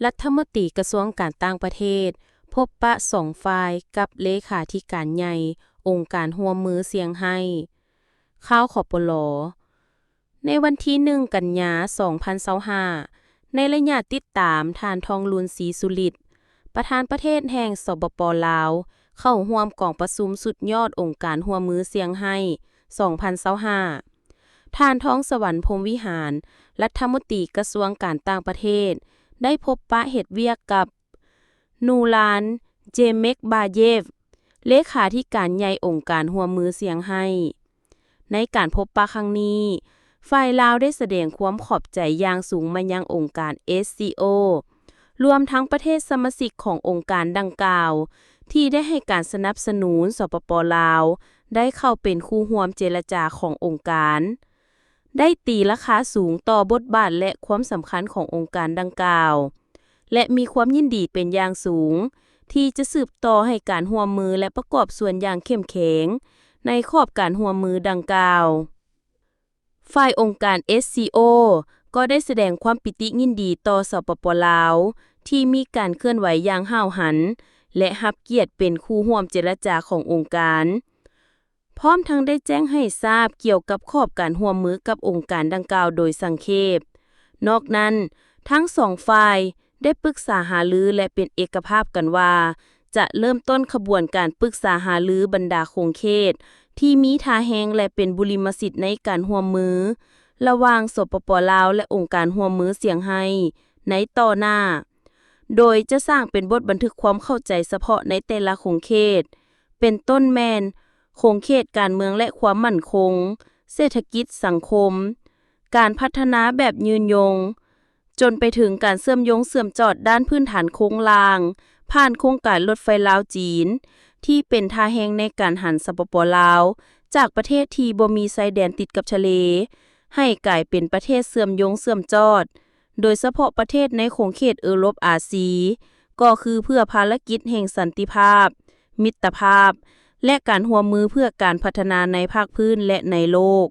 ລັດຖະມົນຕີກະຊວງການຕ່າງປະເທດ ພົບປະສອງຝ່າຍກັບເລຂາທິການໃຫຍ່ອົງການຮ່ວມມືຊຽງໄຮ້ ຂ່າວ ຂປລ. ໃນວັນທີໜຶ່ງ ກັນຍາ ສອງພັນຊາວຫ້າ ໃນໄລຍະຕິດຕາມ ທ່ານ ທອງລຸນ ສີສຸລິດ ປະທານປະເທດແຫ່ງ ສປປ ລາວ ເຂົ້າຮ່ວມກອງປະຊຸມສຸດຍອດອົງການຮ່ວມມືຊຽງໄຮ້ ສອງພັນຊາວຫ້າ ທ່ານ ທອງສະຫວັນ ພົມວິຫານ ລັດຖະມົນຕີກະຊວງການຕ່າງປະເທດ ໄດ້ພົບປະເຮັດວຽກກັບ ນູລານ ເຈເມັກບາເຢຟ ເລຂາທິການໃຫຍ່ອົງການຮ່ວມມືຊຽງໄຮ້. ໃນການພົບປະຄັ້ງນີ້, ຝ່າຍລາວໄດ້ສະແດງຄວາມຂອບໃຈຢ່າງສູງມາຍັງອົງການ ເອສຊີໂອ ລວມທັງປະເທດສະມາຊິກຂອງອົງການດັ່ງກ່າວ ທີ່ໄດ້ໃຫ້ການສະໜັບສະໜູນ ສປປ ລາວ ໄດ້ເຂົ້າເປັນຄູ່ຮ່ວມເຈລະຈາຂອງອົງການ, ໄດ້ຕີລາຄາສູງຕໍ່ບົດບາດ ແລະ ຄວາມສຳຄັນຂອງອົງການດັ່ງກ່າວ ແລະ ມີຄວາມຍິນດີເປັນຢ່າງສູງ ທີ່ຈະສືບຕໍ່ໃຫ້ການຮ່ວມມື ແລະ ປະກອບສ່ວນຢ່າງເຂັ້ມແຂງໃນຂອບການຮ່ວມມືດັ່ງກ່າວ. ຝ່າຍອົງການ ເອສຊີໂອ ກໍໄດ້ສະແດງຄວາມປີຕິຍິນດີຕໍ່ ສປປ ລາວ ທີ່ມີການເຄື່ອນໄຫວຢ່າງຫ້າວຫັນ ແລະ ຮັບກຽດເປັນຄູ່ຮ່ວມເຈລະຈາຂອງອົງການ. ພ້ອມທັງໄດ້ແຈ້ງໃຫ້ຊາບກ່ຽວກັບຂອບການຮ່ວມມືກັບອົງການດັ່ງກ່າວໂດຍສັງເຂບ. ນອກນັ້ນ, ທັງສອງຝ່າຍໄດ້ປຶກສາຫາລື ແລະ ເປັນເອກະພາບກັນວ່າ ຈະເລີ່ມຕົ້ນຂະບວນການປຶກສາຫາລືບັນດາຂົງເຂດທີ່ມີທ່າແຮງ ແລະ ເປັນບຸລິມະສິດໃນການຮ່ວມມື ລະຫວ່າງ ສປປ ລາວ ແລະ ອົງການຮ່ວມມືຊຽງໄຮ້ໃນຕໍ່ໜ້າ, ໂດຍຈະສ້າງເປັນບົດບັນທຶກຄວາມເຂົ້າໃຈສະເພາະໃນແຕ່ລະຂົງເຂດ, ເປັນຕົ້ນແມ່ນ ຂົງເຂດການເມືອງ ແລະ ຄວາມໝັ້ນຄົງ, ເສດຖະກິດ, ສັງຄົມ, ການພັດທະນາແບບຍືນຍົງ, ຈົນໄປເຖິງການເຊື່ອມໂຍງເຊື່ອມຈອດດ້ານພື້ນຖານໂຄງລ່າງ ຜ່ານໂຄງການລົດໄຟລາວ-ຈີນ ທີ່ເປັນທ່າແຮງໃນການຫັນ ສປປ ລາວ ຈາກປະເທດທີ່ບໍ່ມີຊາຍແດນຕິດກັບທະເລ ໃຫ້ກາຍເປັນປະເທດເຊື່ອມໂຍງເຊື່ອມຈອດ, ໂດຍສະເພາະປະເທດໃນຂົງເຂດເອີຣົບ-ອາຊີ, ກໍຄືເພື່ອພາລະກິດແຫ່ງສັນຕິພາບ, ມິດຕະພາບ ແລະ ການຮ່ວມມືເພື່ອການພັດທະນາໃນພາກພື້ນ ແລະ ໃນໂລກ.